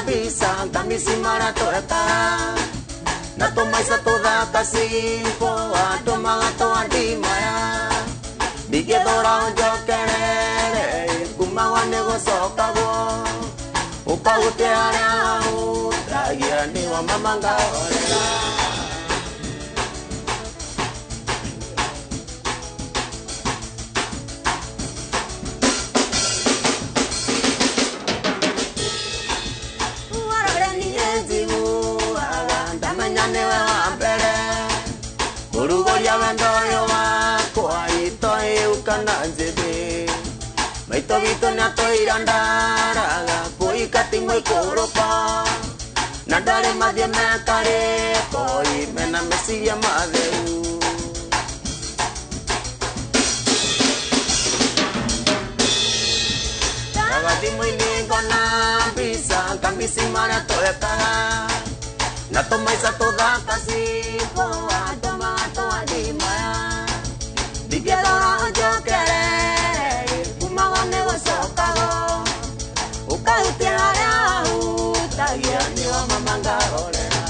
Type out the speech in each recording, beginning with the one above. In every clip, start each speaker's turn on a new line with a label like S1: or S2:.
S1: mbica ngambici marĩa twekaga na tũmaica tũthaka cimbo andũ magatwandimaya ndingĩthũra ũnjokerere kumagwo nĩ gũcokagwo ũkahutia harĩa hahutagia nĩho mama ngahorera. Ndamenya nĩwe wa mbere kũrugũria wendo ũyũ wakwa itoĩ kana njĩthĩ maitũ witũ nĩatũira ndaraga kũhika ti mũikũrũko na ndarĩ mathiĩ mekarĩko mena meciria matheru. Ndaga thimũ-inĩ ngona mbica ngambici marĩa twekaga na tũmaica tũthaka cimbo andũ magatwandimaya ndingĩthũra ũnjokerere kumagwo nĩ gũcokagwo ũkahutia harĩa hahutagia nĩho mama ngahorera.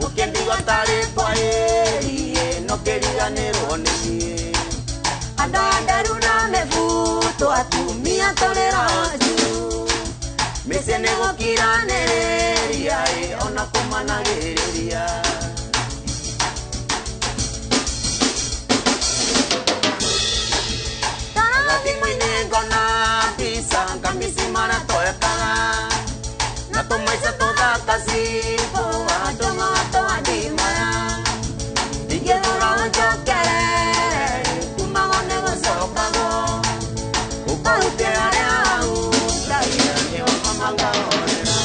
S1: Ũkĩndigwo tarĩ kwarĩrie no kĩriganĩrwo nĩ niĩ andũ aya nderu na mĩbuto atumia tũrĩ ranju mĩciĩ nĩ gũkiranĩrĩria ona kũmanagĩrĩria. Ndaraga thimũ-inĩ ngona mbica ngambici marĩa twekaga na tũmaica tũthaka cimbo andũ magatwandimaya ndingĩthũra ũnjokerere kumagwo nĩ gũcokagwo ũkahutia harĩa hahutagia nĩho mama ngahorera.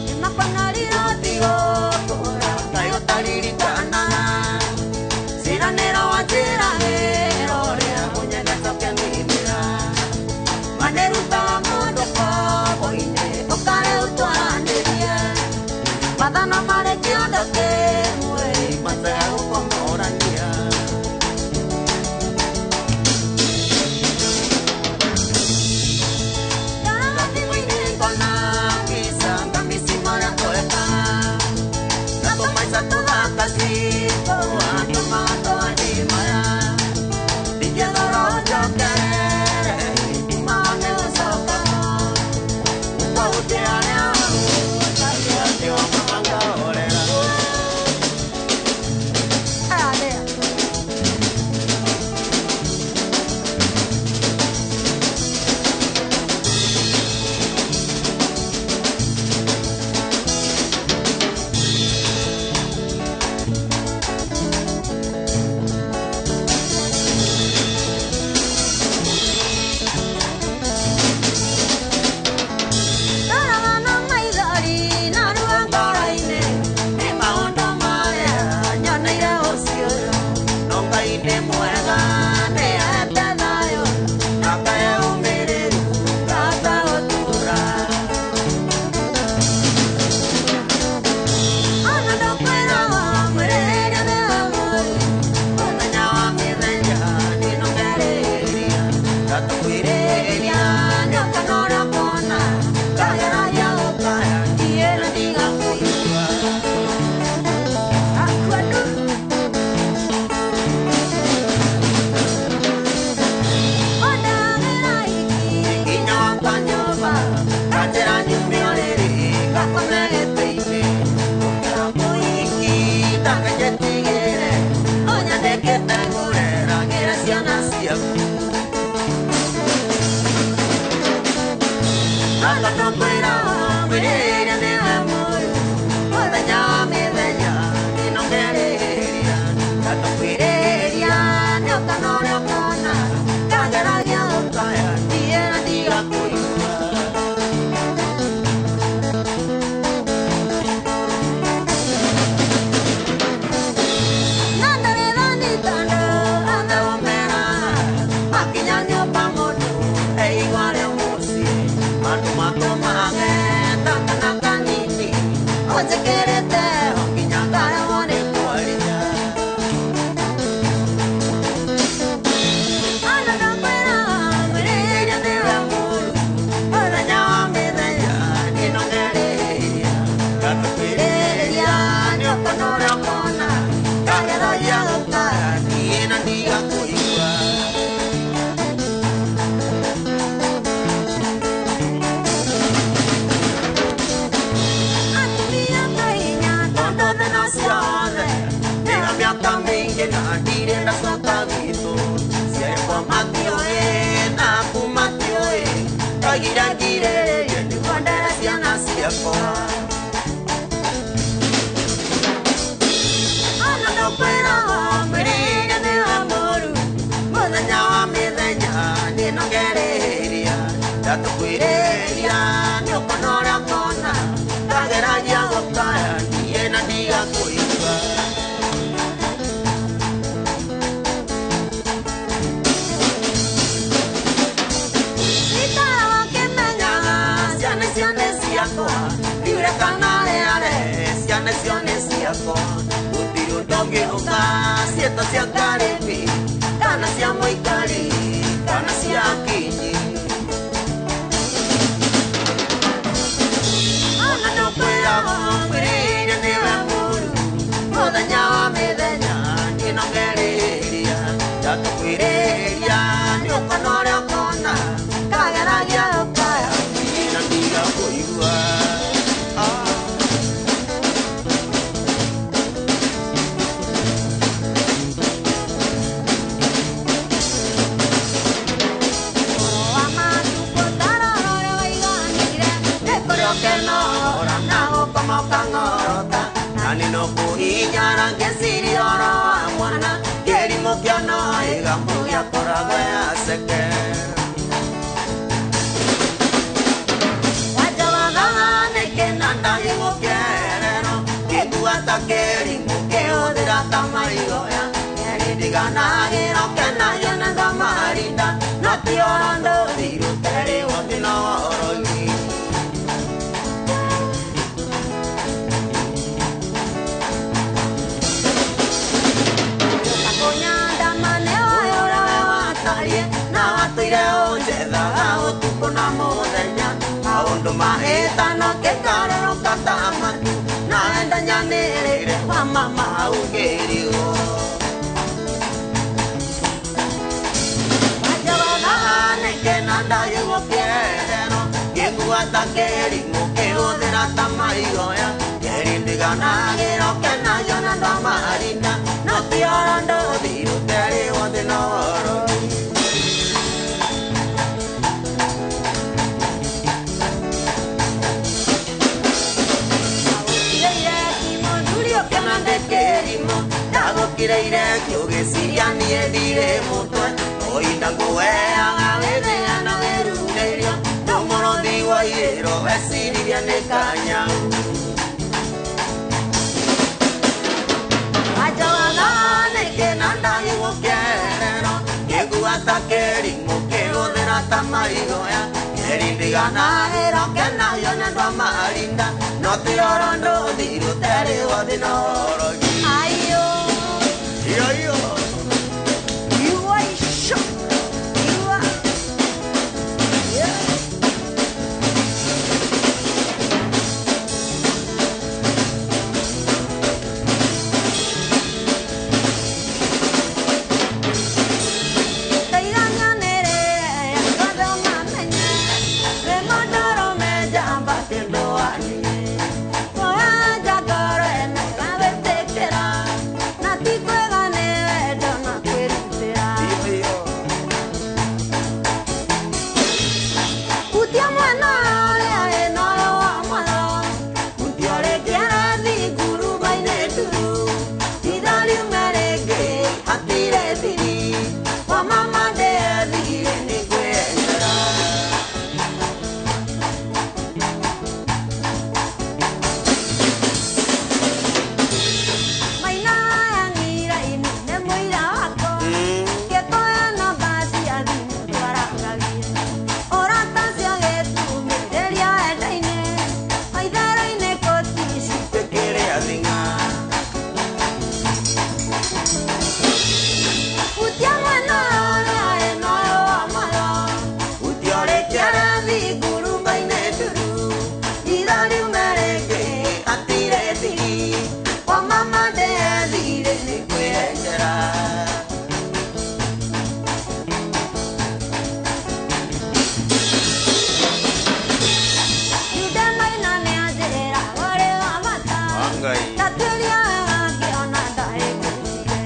S1: Nĩmakwanarira ũtaririkanaga ciranĩro wa njĩra ĩro rĩa ũnyendete ũkĩninĩra manĩrutaga mũndũ kobo-inĩ ũkarĩ ũtwaranĩrie mathana marĩ kĩondo kĩmwe matega gũkomorania. Ndaga thimũ-inĩ ngona mbica ngambici marĩa twekaga na tũmaica tũthaka cimbo andũ magatwandimaya ndingĩthũra ũnjokerere kumagwo nĩ gũcokagwo ũkahutia harĩa hahutagia nĩho mama ngahorera. njĩkĩrĩte ho nginya ngaremwo nĩ kwaria. Ona ndakwĩra mwĩrĩirie nĩwe mũru, mũthenya wa mĩthenya niĩ no ngereria. Ndatũkwĩrĩria nĩ ũkona ũrĩa ũkona, ngageragia gũkaya niĩ na ndigakũigua. Atumia tũhinya tondũ thĩna ciothe ndĩna mĩaka mĩingĩ na ndirĩ ndacoka gwitũ. Ciarekwa matiũĩ na kuma matiũĩ, ndagira ngirĩrĩrie nĩguo ndere ciana ciakwa. Ona ndakwĩraga mwĩrĩire nĩwe mũru, mũthenya wa mĩthenya niĩ no ngereria. Ndatũkwĩrĩria nĩ ũkona ũrĩa ũkona, ngageragia gũkaya niĩ na ndigakũigua. Ikara wakĩmenyaga ciana icio nĩ ciakwa, ndiure kana rĩare ciana icio nĩ ciakwa. Gũtirĩ ũndũ ũngĩũka ciĩto cia karĩmi kana cia mũikari kana cia kinyi. Ona ndakwĩraga mwĩrĩire nĩwe mũru, mũthenya wa mĩthenya niĩ no ngereria. Ndatũkwĩrĩria nĩ ũkona ũrĩa ũkona, ngageragia gũkaya niĩ na ndigakũigua. Ah. Wa matukũ tarora ũrĩa waiganĩire, nĩ kũrĩ ũkenora na gũkoma ũkang'orota. Na nĩ no kũhinyara ngĩciria ũhoro wa mwana, kĩrimũ kĩona ĩgambo gĩakoragwo yaceke. Wanja wathaga nĩkĩ na ndagĩgũkererwo, ngĩkua ta kĩrimũ kĩhũthĩra ta maigoya. Nĩndiganagĩra ũkenagio nĩ thamarinda, no ti ũhoro ndũthiru terĩwo thĩna wa ũrogi. Ũkakũnyandama nĩwe ũrĩa we watariĩ, na watũire ũnjethaga ũtukũ na mũthenya. Maũndũ mahĩtano kĩgarũrũka ta matu, nawe ndanyanĩrĩire kwa mama ũngĩrigwo. Wanja wathaga nĩkĩ na ndagĩgũkererwo, ngĩkua ta kĩrimũ kĩhũthĩra ta maigoya. Nĩrindiganagĩra ũkenagio nĩ ndamarinda, no ti ũhoro ndũthiru terĩwo thĩna wa ũrogi. Ndagũkirĩire kĩũgĩciria niĩ ndirĩ mũtwe, oinda ngũheaga wĩthĩa na wĩrurĩrio, no mũrũthi wa irĩro weciririe nĩ kanyau. Wanja wathaga nĩkĩ na ndagĩgũkererwo, ngĩkua ta kĩrimũ kĩhũthĩra ta maigoya. Nĩrindiganagĩra ũkenagio nĩ andũ a marinda, no ti ũhoro ndũthiru terĩwo thĩna wa ũrogi.
S2: Ayo,
S1: Iyo iyo.
S2: you are shook. You are. Yeah. Ndatuĩria wega ngĩona ndahĩngĩcire.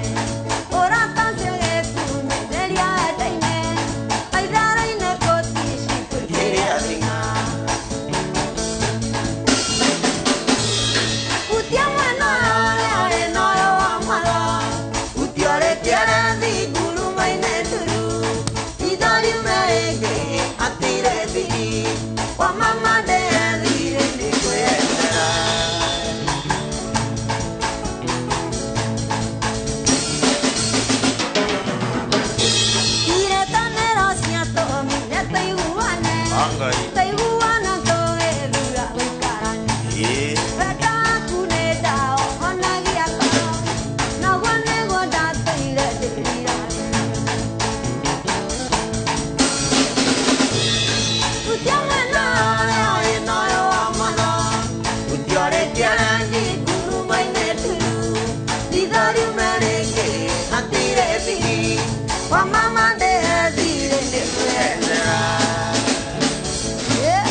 S2: Ũrata ũcio gĩkumĩrĩria endaine, maithara-inĩ gũticitwĩkĩria thing'a. Hutia mwena ũrĩa ũrĩ na ũyũ wa mwaro, hutia ũrĩtie rethi ngurumo-inĩ nduru. Itho riume rĩngĩ hatirĩ thiri, kwa mama ndĩethire nĩ kwĩyendera. Irĩtanĩro cia tũmire tũiguane,
S1: Angai.
S2: tũiguana tũgĩthura gũikarania.
S1: Ĩĩ.
S2: Wendo waku nĩ ndaũhonagia ngoro, naguo nĩguo ndatũire ndĩriragĩria. Hutia mwena ũrĩa ũrĩ na ũyũ wa mwaro, hutia ũrĩtie rethi ngurumo-inĩ nduru. Ritho riume rĩngĩ hatirĩ thiri, kwa mama ndĩethire nĩ kwĩyendera. Yeah.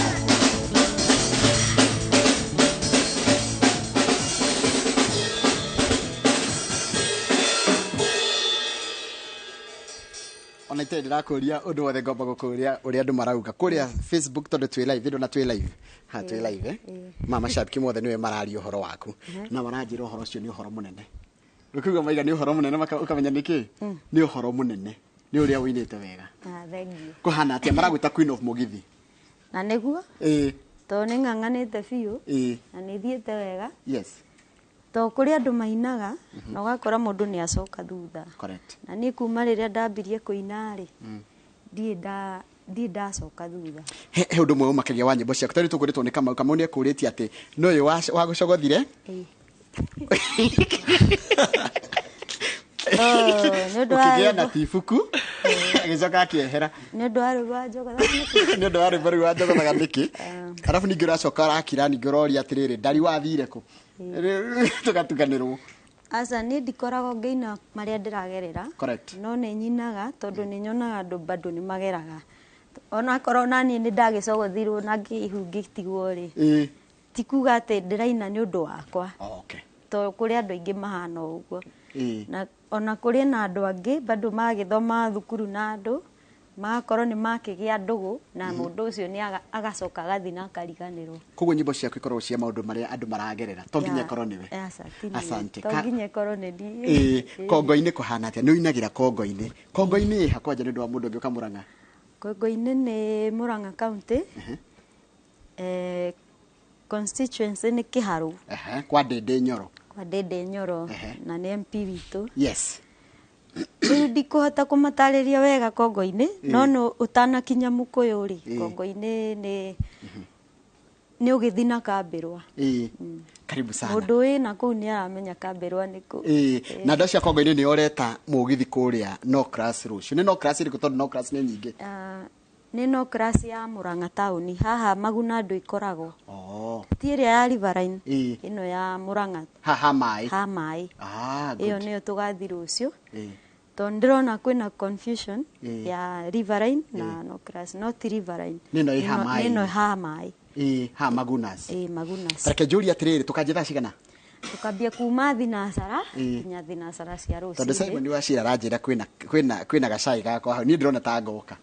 S3: Ona itarĩ ndĩrakũria ũndũ wothe, ngomba gũkũria ũrĩa andũ marauga kũrĩa Facebook, tondũ twĩ live ĩndo na twĩ live ha twĩ live, eh? Ma macabiki mothe nĩwe mararia ũhoro waku na maranjĩra ũhoro ũcio nĩ ũhoro mũnene. Ũkiuga maiga nĩ ũhoro mũnene, ũkamenya nĩkĩ nĩ ũhoro mũnene, nĩ ũrĩa ũinĩte wega.
S2: Ah, thank you.
S3: Kũhana atĩa maragwĩta Queen of Mugithi?
S2: Na nĩguo, tondũ nĩ ng'ang'anĩte biũ na nĩ thiĩte wega, tondũ kũrĩ andũ mainaga na ũgakora mũndũ nĩ acoka thutha. Na niĩ kuma rĩrĩa ndambirie kũina rĩ, ndirĩ ndacoka thutha.
S3: He ũndũ ũmwe ũmakagia wa nyĩmbo ciaku, tondũ tũkũrĩtwo nĩ Kamau. Kamau nĩ ekũrĩtie atĩ no ũyũ wagũcogothire.
S2: Oh, nĩ ũndũ wa
S3: ũkĩgĩa na
S2: rwĩmbo-
S3: ti ibuku agĩcoka akĩehera.
S2: Nĩ ũndũ wa rwĩmbo wa njogothaga nĩkĩ?
S3: Nĩ ũndũ wa rwĩmbo rũu wa njogothaga nĩkĩ. Arabu ningĩ ũracoka ũrakira, ningĩ ũroria atĩrĩrĩ, ndari wathire kũ? Tũgatukanĩrwo.
S2: Aca, niĩ ndikoragwo ngĩina marĩa ndĩragerera. No nĩ nyinaga tondũ nĩ nyonaga andũ bado nĩ mageraga, onakorwo naniĩ nĩ ndagĩcogothirwo na ngĩihu ngĩtigwo rĩ, ti kuga atĩ ndĩraina nĩ ũndũ wakwa, tondũ kũrĩ andũ aingĩ mahana o ũguo. Na ona kũrĩ na andũ angĩ bado magĩthoma thukuru na andũ magakorwo nĩ makĩgĩa ndũgũ na mũndũ ũcio nĩ agacoka agathiĩ na akariganĩrwo.
S3: Koguo nyĩmbo ciaku ikoragwo cia maũndũ marĩa andũ maragerera, to nginya ĩkorwo nĩwe.
S2: Aca, ti niĩ.
S3: Asante.
S2: To nginya ĩkorwo nĩ niĩ.
S3: Kongo-inĩ kũhana atĩa? Nĩ ũinagĩra kongo-inĩ? Kongo-inĩ ĩ ha kwanja, nĩ ũndũ wa mũndũ ũngĩ ũkamũrang'a?
S2: Kongo-inĩ nĩ Murang'a County, constituency nĩ Kĩharũ.
S3: Ehe, kwa Ndĩndĩ Nyoro.
S2: Kwa Ndĩndĩ Nyoro. Na nĩ MP witũ. Rĩu ndikũhota kũmatarĩria wega kongo-inĩ, no no ũtanakinya Mũkũyũ rĩ, kongo-inĩ nĩ ũgĩthiĩ na Kambĩrwa.
S3: Ĩĩ, karibu sana.
S2: Mũndũ wĩna kũu nĩ aramenya Kambĩrwa nĩ kũ.
S3: Ĩĩ, na andũ acio a kongo-inĩ nĩ oreta mũgithi kũrĩa no class rũciũ. Nĩ no class ĩrĩkũ? Tondũ no class nĩ nyingĩ.
S2: Ah, nĩ no class ya Murang'a taũni haha Maguna andũ ikoragwo, ti ĩrĩa ya Riverine, ĩno ya Murang'a.
S3: Haha maĩ.
S2: Ha maĩ.
S3: Ah,
S2: ĩyo
S3: good.
S2: Nĩyo tũgathiĩ rũciũ, tondũ ndĩrona kwĩna confusion ya Riverine na no class, no ti Riverine.
S3: Nĩ ĩno ĩ ha
S2: Nĩ
S3: maĩ-inĩ.
S2: ĩno ha maĩ.
S3: Ĩĩ, ha Magunas.
S2: Ĩ, Magunas.
S3: Reke njũrie atĩrĩrĩ, tũkanjia thaa cigana?
S2: Tũkambia kuma thinacara nginya thinacara cia
S3: Tondũ
S2: rũcinĩ.
S3: Simon Wachira aranjĩra kwĩna gacai gakwa hau, niĩ ndĩrona ta ngoka.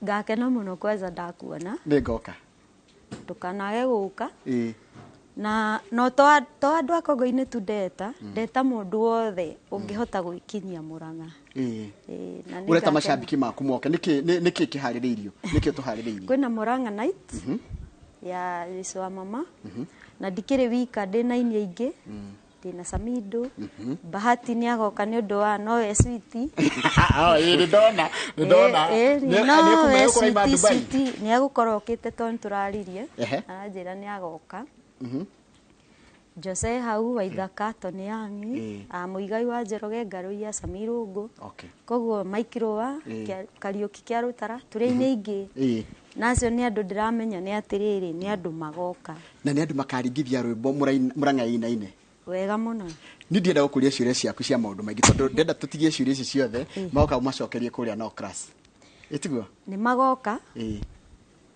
S2: Ngakena mũno kwanza ndakuona.
S3: Nĩ ngoka.
S2: Ndũkanage gũka. Na no to andũ a kongo-inĩ tu, ndeta mũndũ wothe ũngĩhota gwĩkinyia Mũrang'a. Ĩĩ, na nĩ
S3: Ũreta
S2: ngakena.
S3: Macambiki maku moke nĩkĩ? Nĩkĩ kĩharĩrĩirio? Nĩkĩ tũharĩrĩirio?
S2: Kwĩna Mũrang'a night ya Yesu wa mama, na ndikĩrĩ wika, ndĩna ini aingĩ, ndĩna Samido Bahati nĩ agoka nĩ ũndũ wa nowe switi.
S3: Oh, ĩĩ, nĩ ndona.
S2: Nowe
S3: Nĩ
S2: switi.
S3: Dubai.
S2: Switi nĩ egũkorwo okĩte tondũ nĩtũraririe. Aranjĩra nĩ agoka. Jose hau Waithaka, Tony Yangi, Mũigai wa Njoroge, Ngarũiya, Samirũngũ. Koguo Mike Rũa, Kariũki kĩa Rũtara, tũrĩ aini aingĩ. Na acio nĩ andũ ndĩramenya nĩ atĩrĩrĩ, nĩ andũ magoka.
S3: Na nĩ andũ makaringithia rwĩmbo Mũrang'a ĩinaine.
S2: Wega mũno.
S3: Niĩ ndienda gũkũria ciũria ciaku cia maũndũ maingĩ, tondũ ndenda tũtigie ciũria ici ciothe magoka ũmacokerie kũrĩa no class, ĩtiguo?
S2: Nĩ magoka.
S3: Ĩĩ.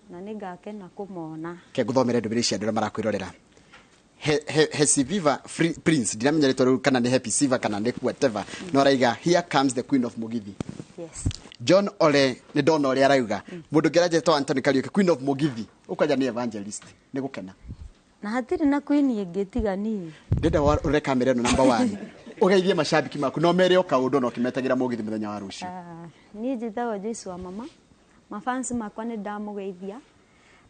S2: Na nĩ ngakena kũmona.
S3: Ke ngũthomere ndũmĩrĩri cia andũ arĩa marakwĩrorera. Hesiviva Prince ndiramenya rĩtwa rĩu kana nĩ Happy Siva kana nĩ whatever, no araiga here comes the queen of Mugithi.
S2: Yes.
S3: John Ole nĩ ndona ũrĩa arauga. Mũndũ ũngĩ aranjĩtwo Anthony Kariuki, queen of Mugithi, ũkwanja nĩ evangelist, nĩ gũkena.
S2: Na hatirĩ na queen ĩngĩ tiga niĩ.
S3: Ndĩrenda ũrore kamera ĩno number 1, ũgeithie macambiki maku no mere o kaũndũ no kĩmetagĩra Mugithi mũthenya wa rũciũ.
S2: Niĩ njĩtagwo Joyce wa mama, mafans makwa nĩ ndamũgeithia,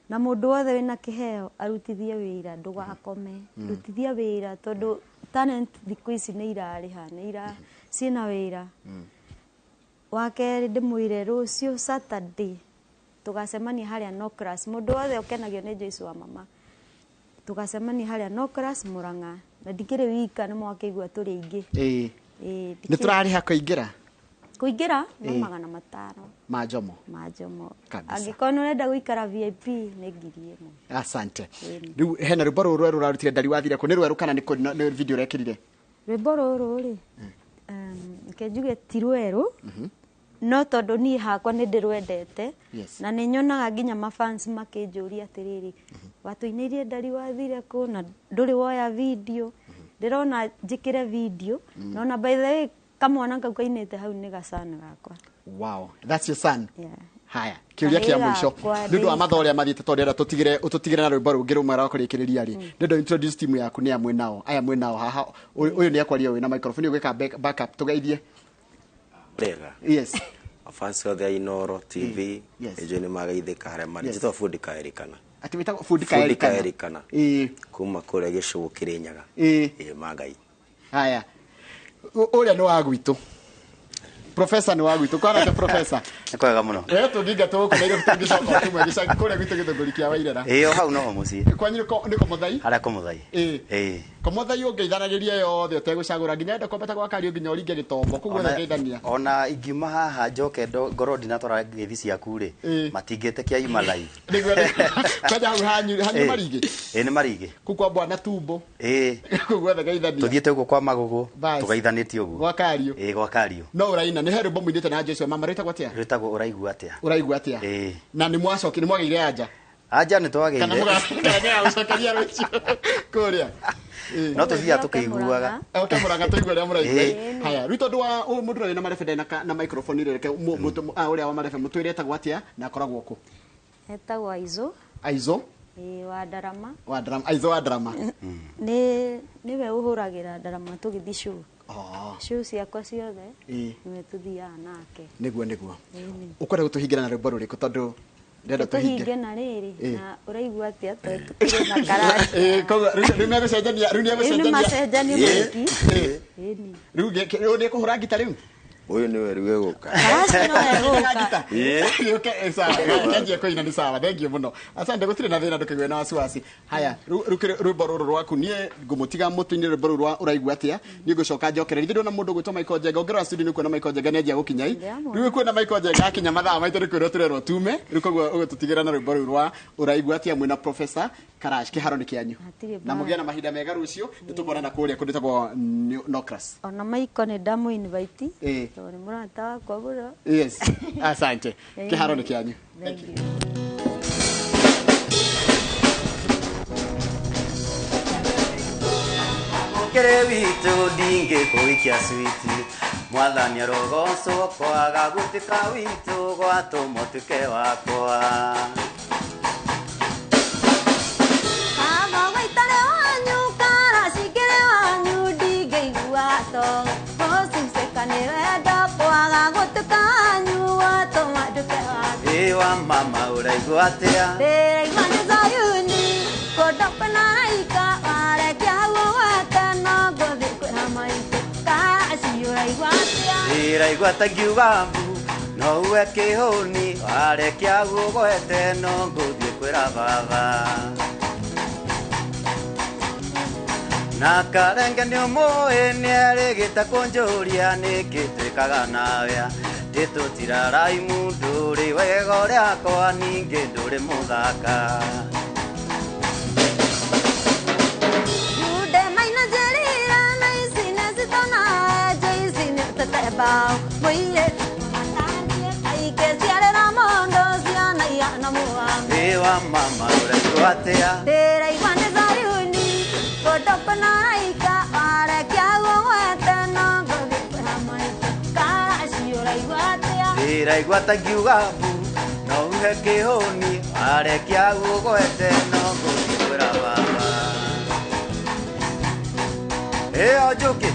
S2: na mũndũ wothe wĩna kĩheo arutithie wĩra, ndũgakome, rutithia wĩra tondũ talent thikũ ici nĩ irarĩha, nĩ ira ciĩna wĩra. Wa kerĩ ndĩmwĩre rũciũ Saturday tũgacemania harĩa Nocras, mũndũ wothe ũkenagio nĩ Joyce wa mama, tũgacemania harĩa Nocras Murang'a, na ndikĩrĩ wika, nĩ mwakĩigua tũrĩ aingĩ.
S3: Nĩ tũrarĩha kũingĩra?
S2: Kũingĩra no 500
S3: ma Njomo.
S2: Ma Njomo.
S3: Kabisa.
S2: Angĩkorwo nĩ ũrenda gũikara VIP nĩ 1000.
S3: Asante. Rĩu hena rwĩmbo rũrũ rwerũ ũrarutire ndari wathire kũ, nĩ rwerũ kana nĩ video ũrekĩrire?
S2: Rwĩmbo rũrũ rĩ, reke njuge ti rwerũ, no tondũ niĩ hakwa nĩ ndĩrwendete, na nĩ nyonaga nginya mafans makĩnjũria atĩrĩrĩ, watũinĩirie ndari wathire kũ na ndũrĩ woya video, ndĩrona njĩkĩre video, nona by the way kamwana kau kainĩte hau nĩ gacana gakwa.
S3: Wow, that's your son.
S2: Yeah.
S3: Haya, kĩũria kĩa mũico nĩ ũndũ wa mathaa ũrĩa mathiĩte, tondũ ndĩrenda ũtũtigĩre na rwĩmbo rũngĩ rũmwe rwa kũrĩkĩrĩria rĩ, ndĩrenda introduce team yaku nĩ amwe nao, aya mwĩ nao haha, ũyũ nĩ akwaria wĩna microphone, ũgwĩka backup tũgeithie.
S4: Wega.
S3: Yes.
S4: Fans othe a Inooro TV, nĩnjũĩ nĩ mageithĩka harĩa marĩ. Njĩtagwo Fundi Kaerikana.
S3: Atĩ wĩtagwo Fundi Kaerikana?
S4: Kaerikana. Kuma kũrĩa Gĩcũgũ Kĩrĩnyaga. Mangai.
S3: Haya. Ũrĩa nĩ wa gwitũ. Professor nĩ wa gwitũ. Kwana professor.
S5: Nĩ kwega mũno.
S3: Rĩu tũngĩinga tũgũkũ Nairobi tũngĩcoka tumwe gĩcagi kũrĩa gwitũ Gĩthũngũri kĩa Wairera.
S5: Ĩĩ, o hau noho mũciĩ.
S3: Kwanyu nĩ Komothai?
S5: Harĩa Komothai. Ĩĩ.
S3: Komothai ũngeithanagĩria yothe ũtegũcagũra nginya enda kwambata gwa Kariũ nginya ũringe Gĩtombo, kũguo ũgeithania.
S5: Ona ingiuma haha njoke ngorwo ndinatwara ngeithi ciaku rĩ, matingĩtĩkia yuma live.
S3: Nĩguo kwanja hau hanyu Marigĩ?
S5: Ĩĩ, nĩ Marigĩ.
S3: Kũu kwa Bwana Tumbo.
S5: Ĩĩ.
S3: Kũu guothe geithania.
S5: Tũthiĩte ũguo kwa Magũgũ, tũgeithanĩtie ũguo.
S3: Gwa Kariũ.
S5: Ĩĩ, gwa Kariũ.
S3: No ũraina, nĩ he rwĩmbo mũinĩte na Joyce wa mama rwĩtagwo atĩa?
S5: Rwĩtagwo Ũraigua Atĩa.
S3: Ũraigua Atĩa?
S5: Ĩĩ.
S3: Na nĩ mwacoki, nĩ mwagĩire anja?
S5: Anja nĩ twagĩire.
S3: Kana mũgagũcokeria rũciũ kũrĩa.
S5: No tũthiaga tũkĩiguaga.
S3: Oke Mũrang'a tũigue ũrĩa mũraigua. Haya, rĩu tondũ wa mũndũ ũrĩa wĩna marebe ndarĩ na microphone rĩ, reke ũrĩa wa marebe mũtwĩre etagwo atĩa na akoragwo kũ?
S2: Etagwo Aizo.
S3: Aizo?
S2: Ĩĩ, wa Ndarama.
S3: Wa Ndarama, Aizo wa Ndarama.
S2: Nĩwe ũhũragĩra Ndarama tũgĩthiĩ show. Show ciakwa ciothe, nĩwe tũthiaga nake.
S3: Nĩguo, nĩguo. Ũkwenda gũtũhingĩra na rwĩmbo rũrĩkũ tondũ ndĩrenda
S2: tũhinge?
S3: Tũhinge
S2: na rĩrĩ, na ũraigua atĩa tondũ tũkĩrĩ na karati.
S3: Koguo rĩu nĩegũcenjania, rĩu
S2: Rĩu nĩ macenjanio maingĩ.
S3: Rĩu rĩu nĩekũhũra ngita rĩu?
S4: Ũyũ nĩwe rĩu egũka.
S2: Karati no egũka.
S3: Gĩũke, sawa. Kĩanjie kũina nĩ sawa. Thengiũ mũno. Asante, gũtirĩ na thĩna, ndũkĩgwe na wasiwasi. Haya, rĩu rwĩmbo rũrũ rwaku, niĩ ngũmũtiga mũtũ-inĩ rwĩmbo rũrũ rwa ũraigua atĩa, niĩ ngũcoka njokerere. Ithuĩ ndona mũndũ ũgwĩtwo Michael Njenga, ũngĩrora studio nĩ ũkuona Michael Njenga nĩanjia gũkinya ĩ. Rĩu kwĩna Michael Njenga akinya mathaa maitũ nĩ kwĩrwo tũrerwo tume. Rĩu koguo ũgũtũtigĩra na rwĩmbo rũrũ rwa ũraigua atĩa mwĩna Professor Karash, kĩharo nĩ kĩanyu. Na mũgĩe na mahinda mega rũciũ, nĩtũkuonana kũrĩa kũndũ gwĩtagwo Nocras.
S2: Ona Michael nĩ ndamũ invite. Tondũ nĩ mũrata wakwa mũno.
S3: Yes. Asante. Kĩharo nĩ kĩanyu.
S2: Thank you.
S5: Kere witũ ndingĩkũikia switi, mwathani arogocwo kwaga gũtuĩka witũ gwatũma ũtuĩke wakwa.
S2: Baba gũitarĩ wanyu karacikĩrĩ wanyu ndingĩigua to gũcucĩka nĩ wendo kwaga gũtuĩka wanyu gwatũma nduĩke wakwa.
S5: Ĩ wa mama ũraigua atĩa?
S2: Ndĩraigua nĩ Zayuni kũndũ kwĩna araika warekia hau ũgwate no ngũthiĩ kwĩra maitũ karaci ũraigua atĩa?
S5: Ndĩraigua ta ngiuga mbu no uwe kĩhũni warekia hau ũgwete no ngũthiĩ kwĩra baba. Na karenge nĩ ũmũĩ nĩerĩgĩte kũnjũria nĩkĩ twĩkaga nawe ndĩtũtiraraimu ndũrĩ wega ũrĩakwa ningĩ ndũrĩ mũthaka.
S2: Jude maina njĩrĩra na ici nĩ citona ici nĩ ũtete mbaũ mũirĩtu matanie aingĩciarĩra mũndũ ciana ihana mũgambo.
S5: Ĩ wa mama ũraigua atĩa?
S2: Ndĩraigua nĩ Zayuni kũnaraika warekia gũgwete no ngũthiĩ kwĩra maitũ karaci ũraigua atĩa
S5: Ndĩraigua ta ngiuga mbu no uhe kĩhũni warekia gũgwete no ngũthiĩ kwĩra baba. Ĩyo njũkĩ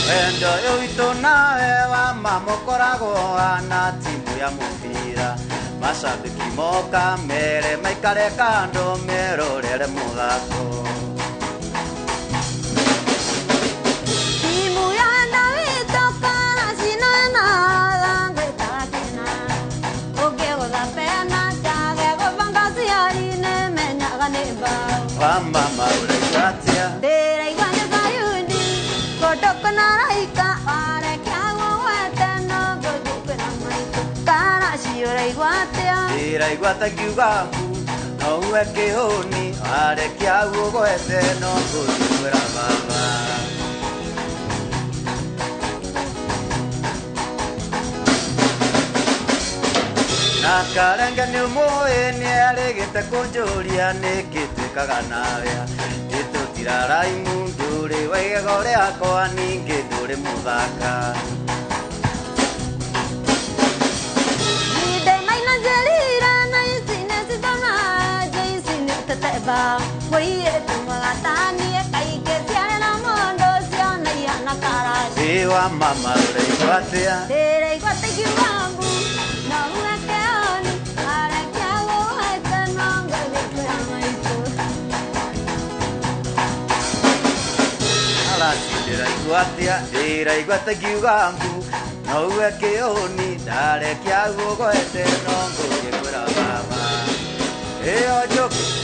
S5: wendo ũyũ witũ nawe wa mama ũkoragwo na timu ya mũbira macambĩki moka mere maikare kando merorere mũthako.
S2: Timu ya witũ karaci no ĩnatha ngwĩtaga kĩnara ũngĩgũtha pena njage gũbanga ciari nĩmenyaga nĩ mbaũ
S5: Wa mama ũraigua atĩa
S2: ndĩraigua nĩ Zayuni kũndũ kũnaraika warekia gũgwete no ngũthiĩ kwĩra maitũ karaci ũraigua atĩa
S5: Ndĩraigua ta ngiuga mbu no uhe kĩhũni warekia gũgwete no ngũthiĩ kwĩra baba. Na karenge nĩ ũmũĩ nĩarĩgĩte kũnjũria nĩkĩ twĩkaga nawe ĩtũtiraraimu ndũrĩ wa igego rĩakwa ningĩ ndũrĩ mũthaka.
S2: Ndemaina njĩrira na ici nĩcitona ici nĩũteteba mũirĩtu mũgatanie kaingĩ ciarĩ na mũndũ ciona ihana karaci
S5: Ĩ wa mama ũraigua atĩa
S2: ndĩraigua ta ingiuga mbu no uhe kĩhoni warekia gũgwete no ngũthiĩ kwĩra maitũ.
S5: Araci ndĩraigua atĩa ndĩraigua ta ngiuga mbu no uhe kĩhũni ndarekia gũgwete no ngũthiĩ kwĩra baba. Ĩyo njũkĩ.